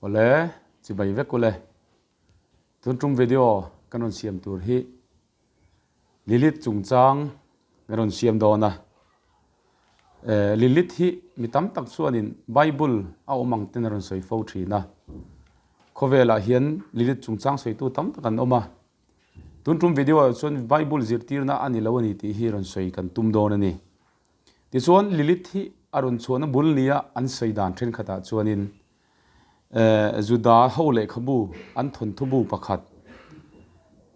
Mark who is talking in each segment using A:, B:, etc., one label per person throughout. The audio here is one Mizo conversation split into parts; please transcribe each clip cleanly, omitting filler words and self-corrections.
A: Awle, chibai vek ule. Tun tum video kan rawn siam tur hi Lilith chungchang kan rawn siam dawn a. Lilith hi mi tam tak chuanin Bible a awm ang ten a rawn sawi fo thin a. Khawvelah hian Lilith chungchang sawitu tam tak an awm a. Tun tum video ah chuan Bible zirtirna a ni lo a ni tih hi rawn sawi kan tum dawn a ni. Tichuan Lilith hi a rawn chhuahna bul nia an sawi dan thenkhatah chuanin Juda ho lehkhabu an thawnthu bu pakhat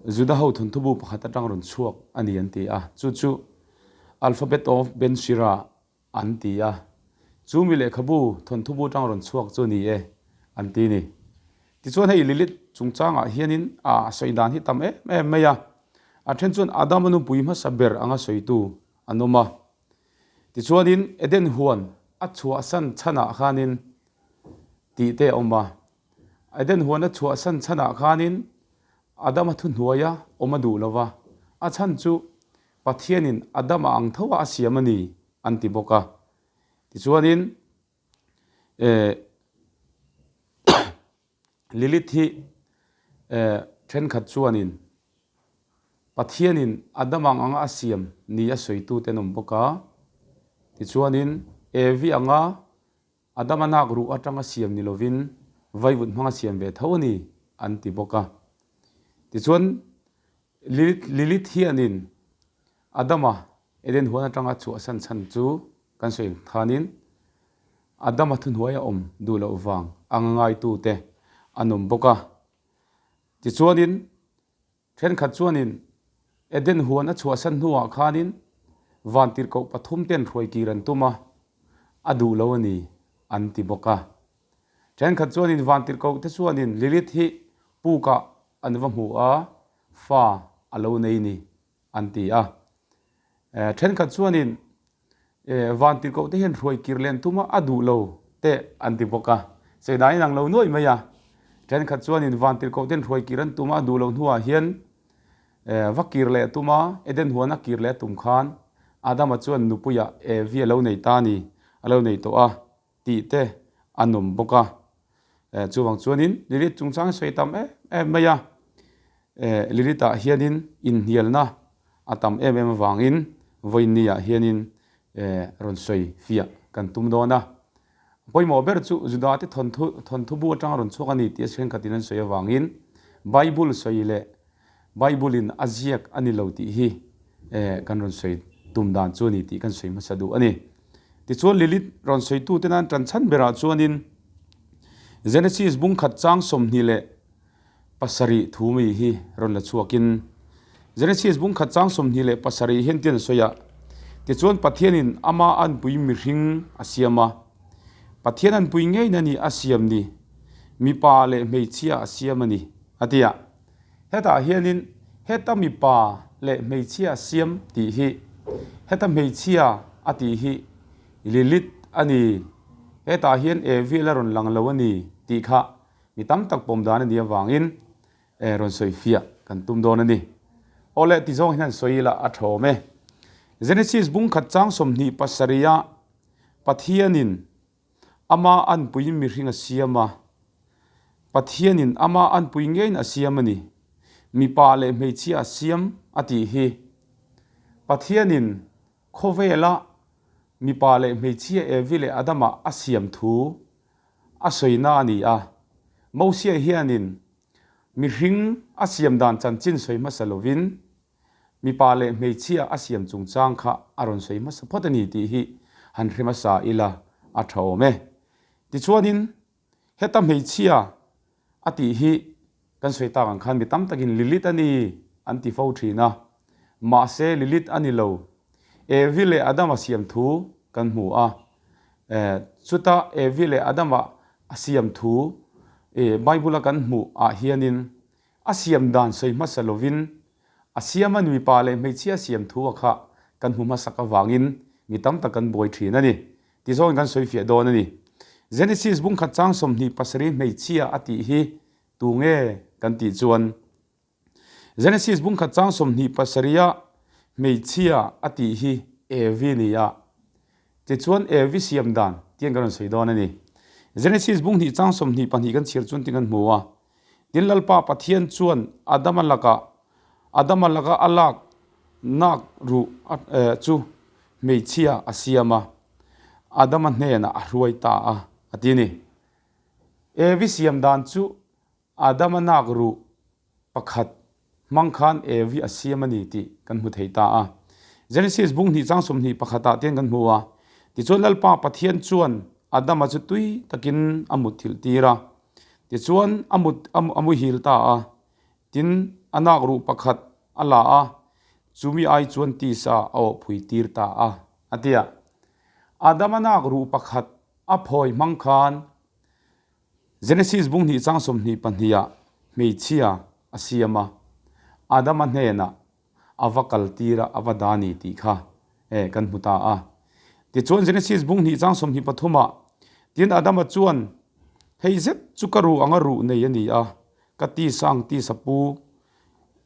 A: Juda ho thawnthu bu pakhat atang rawn chhuak a ni an ti a, chu chu Alphabet of Ben Sira an ti a, chu mi lehkhabu thawnthu bu atang rawn chhuak chu ni e an ti ni. Tichuan hei Lilith chungchangah hianin a sawi dan hi tam em em mai a, a then chuan Adama nupui hmasa ber anga sawitu an awm a. Tichuanin Eden huan a chhuahsan chhanah khanin tih te a awm a. Eden huan a chhuahsan chhanah khanin Adama thuhnuaia awm a duh lo va, a chhan chu Pathianin Adama ang tho a a siam a ni an ti bawk a. Tichuanin eh Lilith hi eh thenkhat chuanin Pathianin Adam ang anga a siam ni a sawitute an awm bawk a. Tichuanin Evi anga Adama nak ruh atanga siam ni lovin vaivut hmanga siam ve tho a ni an ti bawk a. Tichuan Lilith Lilith hianin Adama Eden huan atanga chhuahsan chhan chu kan sawi thanin Adama thuhnuaia awm duh loh vang anga ngaitute an awm bawk a. Tichuanin thenkhat chuanin Eden huan a chhuahsan hnuah khanin vantirhkoh pathumten hruaikir an tum a, a duh lo a ni an ti bawk a. Thenkhat chuanin vantirhkohte chuanin Lilith hi pukah an va hmu a, fa a lo nei ni an ti a. Thenkhat chuanin vantirhkoh te hian hruai kir len tum a, a duh lo te an ti bawk a. Sawidan in ang lo nuaih mai a. Thenkhat chuanin vantirhkoh ten hruai kir an tum a, a duh loh hnuah hian va kir leh tum a, Eden huan a kir leh a tum khan Adama chuan nupuiah Evi a lo nei ta a ni, a lo nei tawh a tih te a nawm bawk a. Chuvang chuanin Lilith chungchang sawi tam em em mai a, Lilith ah hianin inhnialna a tam em em avangin vawiinni ah hianin rawn sawi fiah kan tum dawn a. Pawimawh ber chu Juda te thawnthu thawnthu bu atanga rawn chhuak a ni tih a thenkhatin an sawi avangin Bible sawi leh Bible in a ziak a ni lo tih hi kan rawn sawi tum dan chu a ni tih kan sawi hmasa duh a ni. Tichuan Lilith rawn sawitu te nan tan chhan berah chuanin Genesis bungkhat chang 27 thu mi hi rawn la chhuakin Genesis bungkhat chang 27 hian tian sawi a, tichuan Pathianin ama anpui mihring a siam a, Pathian anpui ngei na ni a siam ni, mipa leh hmeichhia a siam a ni a ti a. Hetah hianin heta mipa leh hmeichhia siam tih hi heta hmeichhia a tih hi Lilith a ni, hetah hian Evi la rawn lang lo a ni tih kha mi tam tak pawm dan a nih avangin rawn sawi fiah kan tum dawn a ni. Awle ti zawng hian sawi ila a thawm e. Genesis bung khat chang 27 ah Pathianin Ama anpui mihring a siam a, Pathianin ama anpui ngeiin a siam a ni. Mipa leh hmeichhia a siam a tih hi. Pathianin khawvela mipa leh hmeichhia Evi leh Adama a siam thu a sawina a ni a. Mosia hianin mihring a siam dan chanchin sawi hmasa lovin Mipa leh hmeichhia a siam chungchang kha a rawn sawi hmasa phawt a ni tih hi han hre hmasa ila a tha awm e. Tichuanin heta hmeichhia a tih hi kan sawi tak ang khan mi tam takin Lilith a ni an ti fo thin a, mahse Lilith a ni lo. Evi leh Adama siam thu kan hmu a, chuta Evi leh Adama a siam thu Bible-a kan hmuh ah hianin A siam dan sawi hmasa lovin a siam a nuipa leh hmeichhia siam thu a kha kan hmu hmasak avangin mi tam tak kan buai thin a ni. Ti zawngin kan sawi fiah dawn a ni. Genesis bungkhat chang 27 hmeichhia a tih hi tu nge kan tih chuan Genesis bungkhat chang 27 a hmeichhia a tih hi Evi ni a. Tichuan Evi siam dan tiang kan rawn sawi dawn a ni. Genesis bung hnih chang 22 kan chhiar chuan tin kan hmu a, Tin Lalpa Pathian chuan Adama lakah Adama laka a lak nak ruh chu hmeichhia a siam a, Adama hnenah a hruai ta a, a ti a ni. Evi siam dan chu Adama nak ruh pakhat hmang khan Evi a siam a ni tih kan hmu thei ta a. Genesis bung hnih chang 21 ah tian kan hmu a, Tichuan Lalpa Pathian chuan Adama chu tui takin a mutthilh tir a, tichuan a mut a muhil ta a, tin a nak ruh pakhat a la a, chumi ai chuan tisa a awhphui tir ta a, a ti a. Adama nak ruh pakhat a phawi hmang khan Genesis bung hnih chang 22 ah hmeichhia a siam a, Adama hnenah a va kal tir a, a va dah a ni tih kha kan hmu ta a. Tichuan Genesis bung hnih chang 23 ah tin Adama chuan, Hei zet chu ka ruh anga ruh nei a ni a, ka tisa ang tisa pu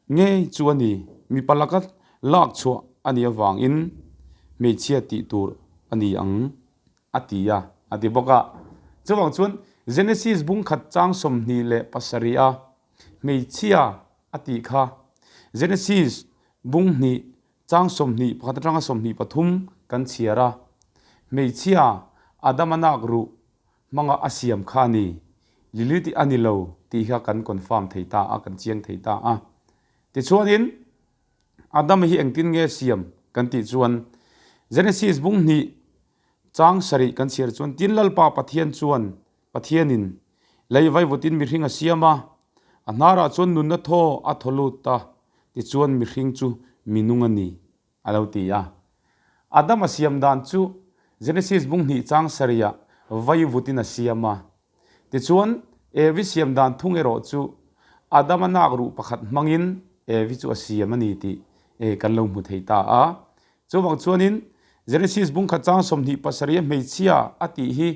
A: ngei chu a ni, mipa laka lak chhuah a nih avangin hmeichhia tih tur a ni ang. A ti a, a ti bawk a. Chuvang chuan Genesis bung khat chang 27 a hmeichhia a tih kha Genesis bung hnih chang 21 atanga 23 kan chhiar a, hmeichhia Adama nak ruh hmanga a siam kha a ni, Lilith a ni lo tih kha kan confirm thei ta a, kan chiang thei ta a. Tichuanin Adama hi engtin nge siam kan tih chuan Genesis bung hnih chang sarih kan chhiar chuan tin Lalpa Pathian chuan Pathianin lei vaivutin mihring a siam a, a hnarah chuan nunna thaw a thaw lut ta tichuan mihring chu minung a ni a lo ti a. Adama siam dan chu Genesis bung hnih chang sarihah vaivutin a siam a. Tichuan, Evi siam dan thung erawh chu Adama nak ruh pakhat hmangin Evi chu a siam a ni tih kan lo hmu thei ta a. Chuvang chuanin Genesis bung khat chang 27 a hmeichhia a tih hi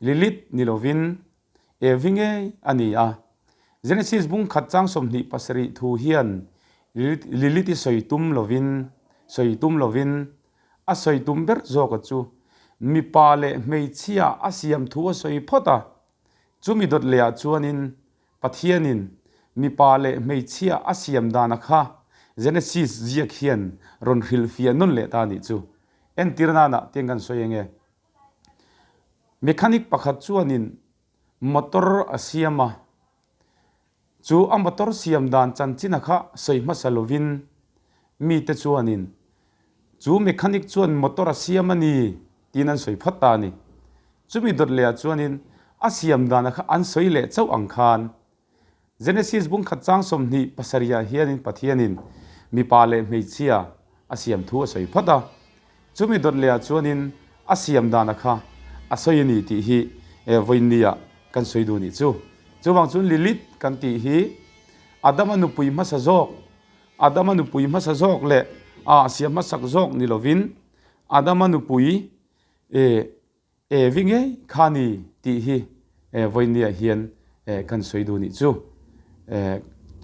A: Lilith ni lovin Evi ngei a ni a. Genesis bung khat chang 27 thu hian Lilith i sawi tum lovin sawi tum lovin A sawi tum ber zawka chu mipa leh hmeichhia a siam thu a sawi phawt a, chumi dawt lehah chuanin Pathianin mipa leh hmeichhia a siam dana kha Genesis ziak hian rawn hrilhfiah nawn leh ta a nih chu. Entir nana tiang kan sawi enge? Mechanic pakhat chuanin motor a siam a, Chu a motor siam dan chanchina kha sawi hmasa lovin mite chuanin chu mechanic chuan motor a siam a ni tiin an sawi phawt ta a ni. Chumi dawt lehah chuanin a siam dana kha an sawi leh chauh ang khan Genesis bung khat chang 27 ah hianin Pathianin mipa leh hmeichhia a siam thu a sawi phawt a. Chumi dawt lehah chuanin a siam dana kha a sawi a ni tih hi vawiinniah kan sawi duh nih chu. Chuvang chuan Lilith kan tih hi Adama nupui hmasa zawk, Adama nupui hmasa zawk leh a siam hmasak zawk ni lovin Adama nupui Evi ngei kha ni tih hi vawiinniah hian kan sawi duh nih chu.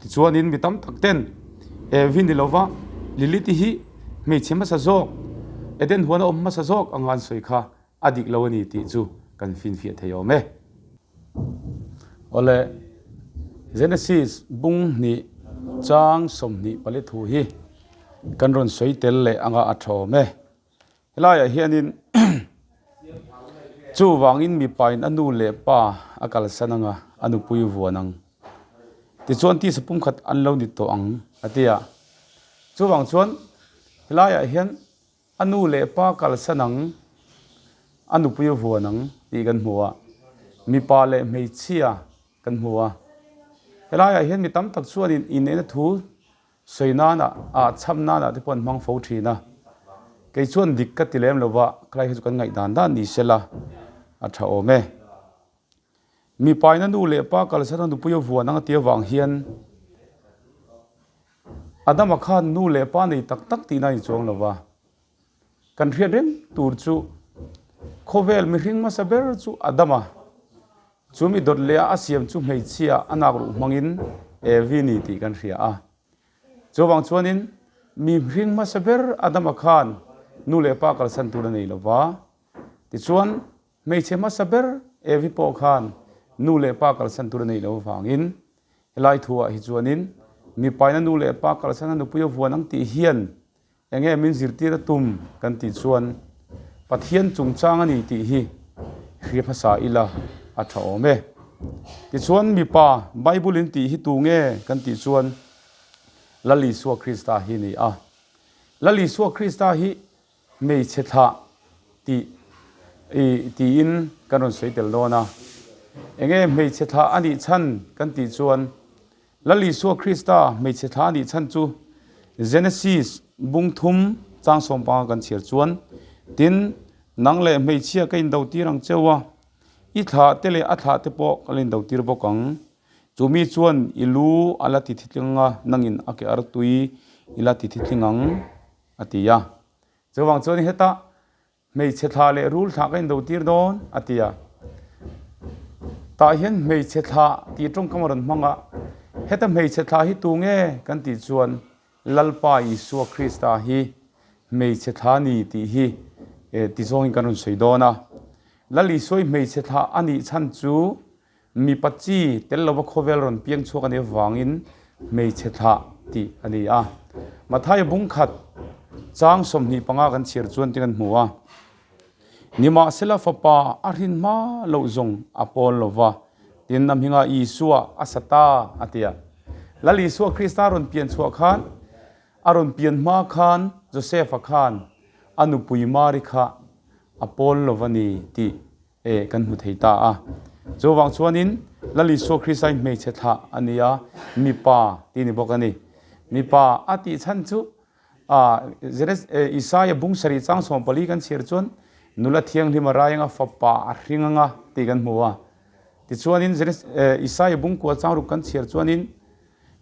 A: Tichuanin mi tam tak ten Evi ni lova Lilith-i hi hmeichhe hmasa zawk, Eden huana awm hmasa zawk anga an sawi kha a dik lo a ni tih chu kan finfiah thei awm e. Awle, Genesis bung hnih chang 24 thu hi kan rawn sawi tel leh anga a tha awm e. Helaiah hianin chuvangin mipain a nu leh pa a kalsan anga a nupui vuan ang. Tichuan tisa pumkhat an lo ni tawh ang a ti a. Chuvang chuan helaiah hian A nu leh pa kalsan ang, a nupui a vuan ang tih kan hmu a, mipa leh hmeichhia kan hmu a. Helaiah hian mi tam tak chuanin inneihna thu sawi nanah, ah chham nanah te pawh an hmang fo thin a. Kei chuan dik ka ti lem lo va, khalai hi chu kan ngaihdan dan ni se la a tha awm e. Mipain a nu leh pa kalsan a nupui a vuan ang a ti avang hian Adama khan nu leh pa nei tak tak tihna a ni chuang lo va. Kan hriat reng tur chu khawvel mihring hmasa ber chu Adama, chu mi dawt leh a a siam chu hmeichhia a nak ruh hmangin Evi ni tih kan hria a. Chuvang chuanin mihring hmasa ber Adama khan nu leh pa kalsan tur a nei lo va. Tichuan hmeichhe hmasa ber. Evi pawh khan nu leh pa kalsan tur a neih loh avangin helai thuah hi chuanin mipaina nu leh pa kalsan a nupui a vuan ang tih hian Enge min zirtir a tum kan tih chuan Pathian chungchang a ni tih hi hria hmasa ila a tha awm e. Tichuan mipa Bible in tih hi tu nge kan tih chuan Lal Isua Krista hi a ni a. Lal Isua Krista hi hmeichhe thlah tih tiin kan rawn sawi tel dawn a. Enge hmeichhe thlah a nih chhan kan tih chuan Lal Isua Krista hmeichhe thla a nih chhan chu Genesis bung thum chang sawmpanga kan chhiar chuan, Tin, nang leh hmeichhia ka indo tir ang cheu a, i thlah te leh a thlah te pawh ka la indo tir bawk ang. Chu mi chuan i lu a la ti thitling ang a, nangin a ke artui i la ti thitling ang, a ti a. Chuvang chuan hetah Hmeichhe thla leh rul thla ka indo tir dawn, a ti a. Tah hian hmeichhe thla tih tawngkam a rawn hmang a, heta hmeichhe thla hi tu nge kan tih chuan Lalpa Isua Krista hi hmeichhe thla a ni tih hi ti zawngin kan rawn sawi dawn a. Lal Isua hi hmeichhe thla a nih chhan chu Mipa chi tel lova khawvel rawn piang chhuak a nih avangin hmeichhe thlah tih a ni a. Mathaia bung khat chang 25 kan chhiar chuan ti kan hmu a. Nimahsela fapa a hrin hma loh zawng a pawl lova, tin a hmingah Isua a sa ta a ti a. Lal Isua Krista rawn pian chhuah khan a rawn pian hma khan Joseph-a khan a nupui Mari kha a pawl lova ni tih E, kan hmu thei ta a. Chuvang chuanin Lal Isua Krista hi hmeichhe thlah a ni a, mipa tih a ni bawk a ni. Mipa a tih chhan chu Isaia bung sarih chang 14 kan chhiar chuan nula thianghlim a rai anga fapa a hring anga tih kan hmu a. Tichuanin Isaia bung kua chang ruk kan chhiar chuanin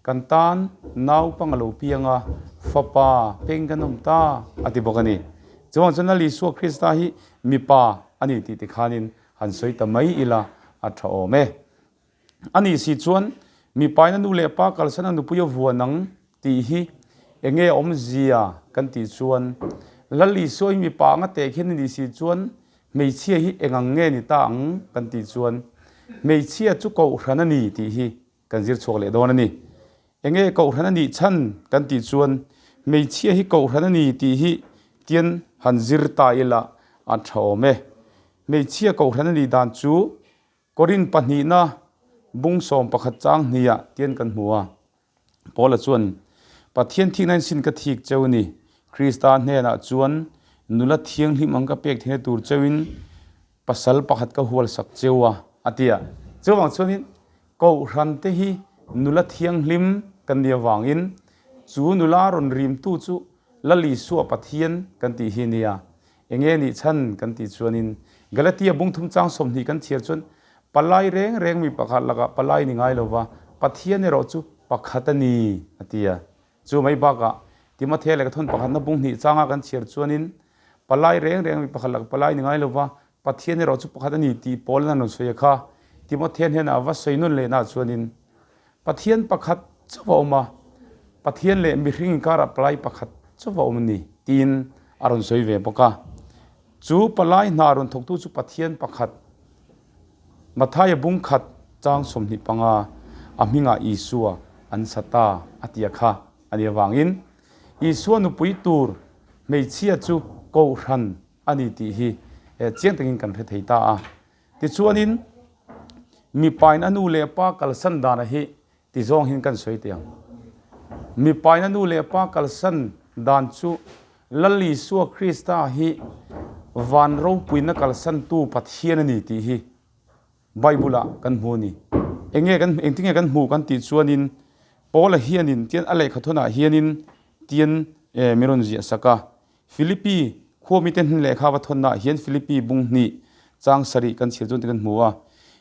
A: Kan tan naupang a lo piang a, fapa peng kan awm ta a ti bawk a ni. Chuvang chuan Lal Isua Krista hi mipa a ni tih tikhanin han sawi ta mai ila a tha awm e. A nih si chuan mipain a nu leh pa kalsan a nupui a vuan ang tih hi enge awmzia kan tih chuan Lal Isua hi mipa anga teh khian a nih si chuan hmeichhia hi engang nge ni ta ang kan tih chuan hmeichhia chu kohhran a ni tih hi Kan zir chhuak leh dawn a ni. Enge kohhran a nih chhan kan tih chuan hmeichhia hi kohhran a ni tih hi tian han zir ta ila a tha awm e. Hmeichhia kohhran a nih dan chu Korin pahnihna bung 11 chang hniah tian kan hmu a. Paula chuan, Pathian thikna in sin ka thik cheu a ni. Krista hnenah chuan nula thianghlim ang ka pek theihna tur cheuin pasal pakhat ka hual sak cheu a, a ti a. Chuvang chuanin Kohhran te hi nula thianghlim kan nih avangin chu nula rawn rimtu chu Lal Isua Pathian kan tih hi a nia. Enge nih chhan kan tih chuanin Galatia bung thum chang 20 kan chhiar chuan palai reng reng mi pakhat lakah palai ni ngai lova Pathian erawh chu pakhat a ni a ti a. Chu mai bakah Timothea lehkha thawn pakhatna bung hnih changa kan chhiar chuanin palai reng reng mi pakhat lakah palai ni ngai lova Pathian erawh chu pakhat a ni tih Paul-an a rawn sawi a kha. Timothea hnenah a va sawi nun lehna ah chuanin Pathian pakhat chauh a awm a, Pathian leh mihring inkarah palai pakhat chauh a awm a ni tiin a rawn sawi ve bawk a. Chu palai hna rawn thawktu chu Pathian pakhat, Mathaia bung khat chang 25 a hmingah Isua an sa ta a ti a kha a nih avangin Isua nupui tur hmeichhia chu Kohhran a ni tih hi chiang takin kan hre thei ta a. Tichuanin mipain a nu leh pa kalsan dana hi ti zawng hian kan sawi teh ang. Mipain a nu leh pa kalsan dan chu Lal Isua Krista hi van ropuina kalsantu Pathian a ni tih hi Bible-ah kan hmu a ni. Enge kan engtinge kan hmuh kan tih chuanin Paula hianin tian a lehkha thawnah hianin tian min rawn ziah sak a. Philippi khua mite hnen lehkha va thawnnaah hian Philippi bung hnih chang sarih kan chhiar chuan ti kan hmu a,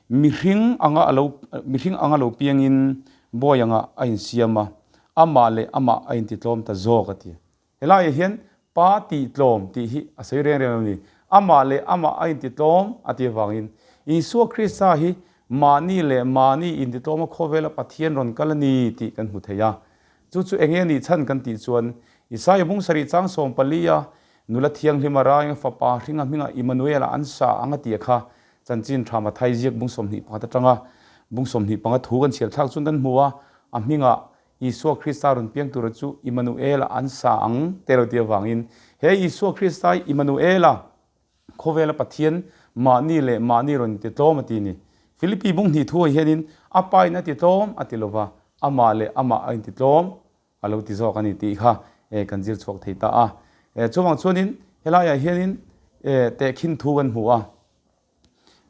A: mihring anga a lo mihring anga lo piangin bawi anga a insiam a, amah leh amah a intitlawm ta zawk a ti. Helaiah hian pa tihtlawm tih hi a sawi reng reng lo a ni. Amah leh amah a intitlawm a tih avangin Isua Krista hi mahni leh mahni intitlawma khawvela Pathian rawn kal a ni tih kan hmu thei a. Chu chu enge nih chhan kan tih chuan Isaia bung sarih chang 14 a nula thianghlim a raing fapa hringa hminga Immanuel-a an sa ang a tih kha. Chanchin tha Mathai ziak bung 21 atanga bung 25 thu kan chhiar thlak chuan kan hmu a, a hmingah Isua Krista rawn piang tura chu Immanuela an sa ang te lo ti avangin he Isua Krista hi Immanuela khawvela Pathian mahni leh mahni rawn ti tlawm a ti ni. Philippi bung hnih thu ah hianin a pa in a ti tlawm a ti lova, amah leh amah a inti tlawm a lo ti zawk a ni tih kha kan zir chhuak thei ta a. Chuvang chuanin helaiah hianin tehkhin thu kan hmu a.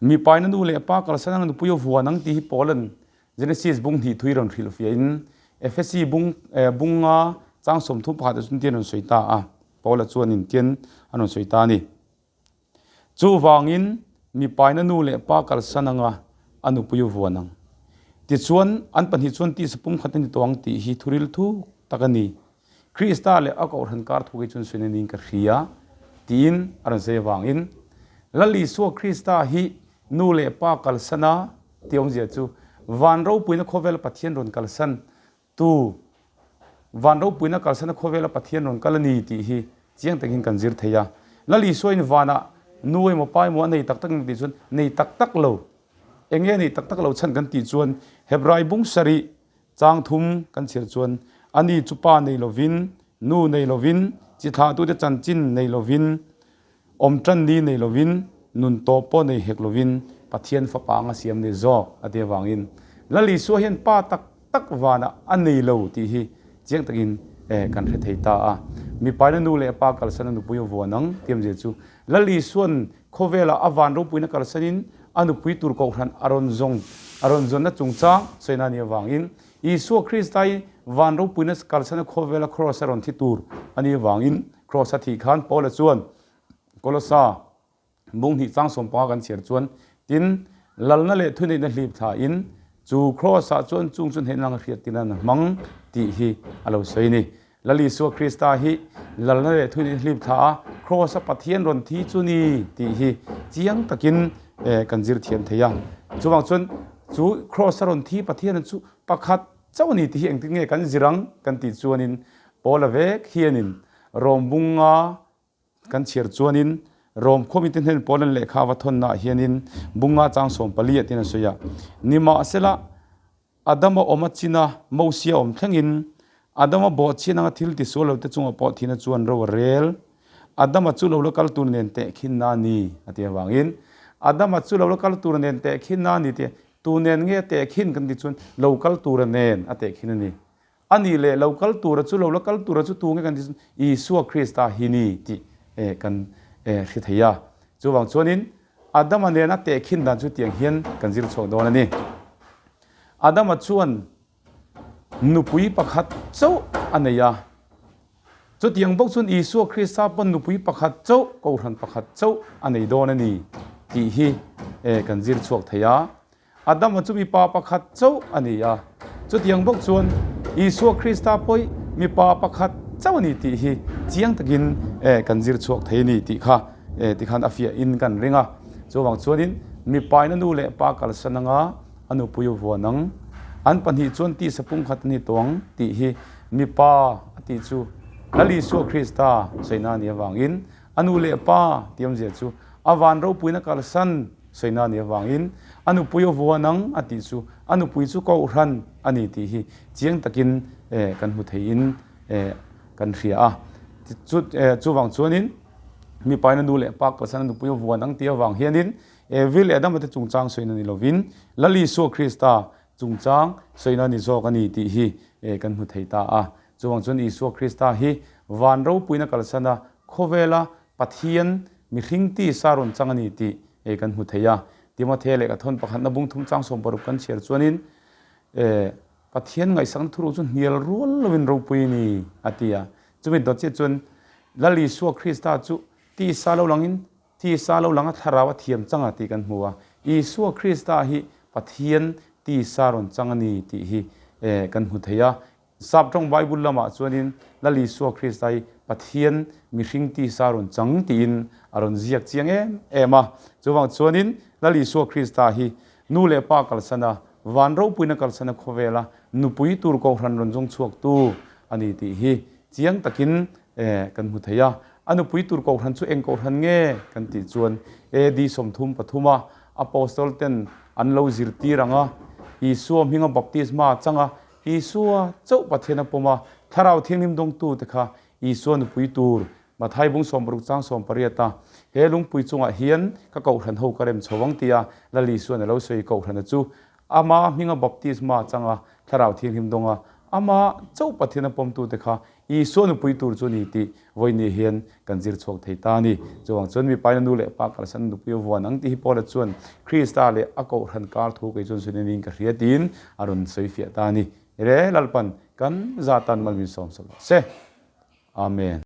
A: Mipaina nu leh pa kalsan anga nupui a vuan ang tih hi Paula'n Genesis bung hnih thui rawn hrilh fiahin Efesi bung bunga chang 31 ah chuan tian rawn sawi ta a. Paula chuan intian a rawn sawi ta a ni. Chuvangin mipaina nu leh pa kalsan anga a nupui a vuan ang. Tichuan an pahnih chuan tisa pumkhat a ni tawh ang tih hi thuril thuk tak a ni. Krista leh a Kohhran kar thu hi chuan suin a niin ka hria tiin a rawn sawi avangin Lal Isua Krista hi nu leh pa kalsan a tih awmzia chu van ropuina khawvela Pathian rawn kalsan tu van ropuina kalsana khawvela Pathian rawn kal a ni tih hi chiang takin kan zir thei a. Lal Isuain vanah nu emaw pa emaw a nei tak tak emaw tih chuan nei tak tak lo. Enge nei tak tak lo chhan kan tih chuan Hebrai bung sarih Chang thum kan chhiar chuan ani chu pa nei lovin, nu nei lovin, chi thlahtute chanchin nei lovin, awm tan ni nei lovin, nun tawp pawh nei hek lovin Pathian fapa anga siam ni zawk a ti avangin Lal Isua hian pa tak tak vanah a nei lo tih hi chiang takin kan hre thei ta a. Mipaina nu leh pa kalsan a nupui a vuan ang tih awmzia chu Lal Isua'n Khawvelah a van ropuina kalsanin a nupui tur kohhran a rawn zawng a rawn zawnna chungchang sawina a nih avangin Isua Krista hi van ropuina kalsana khawvela kraws a rawn thi tur a nih avangin kraws a thih khan Paula chuan Kolosa bung hnih chang 15 kan chhiar chuan tin lalna leh thuneihna hlip thlain chu kraws ah chuan chung chu hnehna langa hriat tina na hmang tih hi a lo sawi a ni. Lal Isua Krista hi lalna leh thuin hlip thla a, Kraws a Pathian rawn thi chu ni tih hi chiang takin kan zir thiam thei a. Chuvang chuan chu Kraws a rawn thi Pathian chu pakhat chauh a ni tih hi engtin nge kan zir ang kan tih chuanin Paula vek hianin Rom bunga Kan chhiar chuanin Rom khuamite hnen Poland lehkha a va thawnnaah hianin bunga chang 14 ah tiin a sawi a. Nimahsela, Adama awm a chin a, Mosia awm thlengin Adama bawhchhian anga thil tisual lote chungah pawh thihna chuan ro a rel. Adama chu lo la kal tur nen tehkhinna a ni, a ti avangin Adama chu lo la kal tur nen tehkhinna a ni tih tu nen nge a tehkhin kan tih chuan lo kal tura nen a tehkhin a ni. A nih leh lo kal tura chu lo la kal tura chu tu nge kan tih chuan Isua Krista hi ni tih kan hre thei a. Chuvang chuanin Adama nena tehkhin dan chu tiang hian kan zir chhuak dawn a ni. Adama chuan nupui pakhat chauh a nei a. Chutiang bawk chuan Isua Krista pawn nupui pakhat chauh, kohhran pakhat chauh a nei dawn a ni tih hi kan zir chhuak thei a. Adama chu mipa pakhat chauh a ni a, chutiang bawk chuan Isua Krista pawh mipa pakhat chauh a ni tih hi chiang takin kan zir chhuak thei a ni tih kha tikhan a fiahin kan ring a. Chuvang chuanin mipain a nu leh pa kalsan anga a nupui a vuan ang, an pahnih chuan tisa pumkhat a ni tawh ang tih hi mipa a tih chu Lal Isua Krista sawina a nih avangin A nu leh pa tih awmzia chu a van ropuina kalsan sawina a nih avangin a nupui a vuan ang a tih chu a nupui chu kohhran a ni tih hi chiang takin kan hmu theiin kan hria a. Chuvang chuanin mipain a nu leh pa kalsan a nupui a vuan ang tih avang hianin Evi leh Adama te chungchang sawina ni lovin Lal Isua Krista chungchang sawina a ni zawk a ni tih hi kan hmu thei ta a. Chuvang chuan Isua Krista hi van ropuina kalsan a, khawvela Pathian mihring tisa rawn chang a ni tih kan hmu thei a. Timothea lehkha thawn pakhatna bung thum chang 60 kan chhiar chuanin, Pathian ngaihsakna thuruk chu hnial rual lovin ropui a ni, a ti a. Chumi dawt chiah chuan Lal Isua Krista chu tisa lo langin tisa lo langa thlarau a thiam chang a tih kan hmu a. Isua Krista hi Pathian tisa rawn chang a ni tih hi kan hmu thei a. Sap tawng Bible lamah chuanin Lal Isua Krista hi Pathian mihring tisa rawn chang tiin a rawn ziak chiang em em a. Chuvang chuanin Lal Isua Krista hi nu leh pa kalsan a, van ropuina kalsan a khawvela nupui tur kohhran rawn zawng chhuaktu a ni tih hi chiang takin kan hmu thei a. A nupui tur kohhran chu eng kohhran nge kan tih chuan AD 33 a. Apostol ten an lo zirtir ang a, Isua hminga baptisma chang a, Isua chauh Pathian a pawm a, Thlarau Thianghlim dawngtu te kha Isua nupui tur Mathai bung 60 chang 18 a, he lungpui chungah hian ka kohhran ho ka rem chho ang tia Lal Isuan a lo sawi kohhrana chu ama hminga baptisma chang a, Thlarau Thianghlim dawng a, ama chauh Pathian a pawmtute kha Isua nupui tur chu a ni tih vawiin hian kan zir chhuak thei ta a ni. Chuvang chuan mipaina nu leh pa kalsan nupui a vuan ang tih hi Paula chuan Krista leh a kohhran kar thu kei chuan sawi niin ka hria tiin a rawn sawi fiah ta a ni. Re Lalpan kan zatan mal min sawm sawm rawh se. Amen.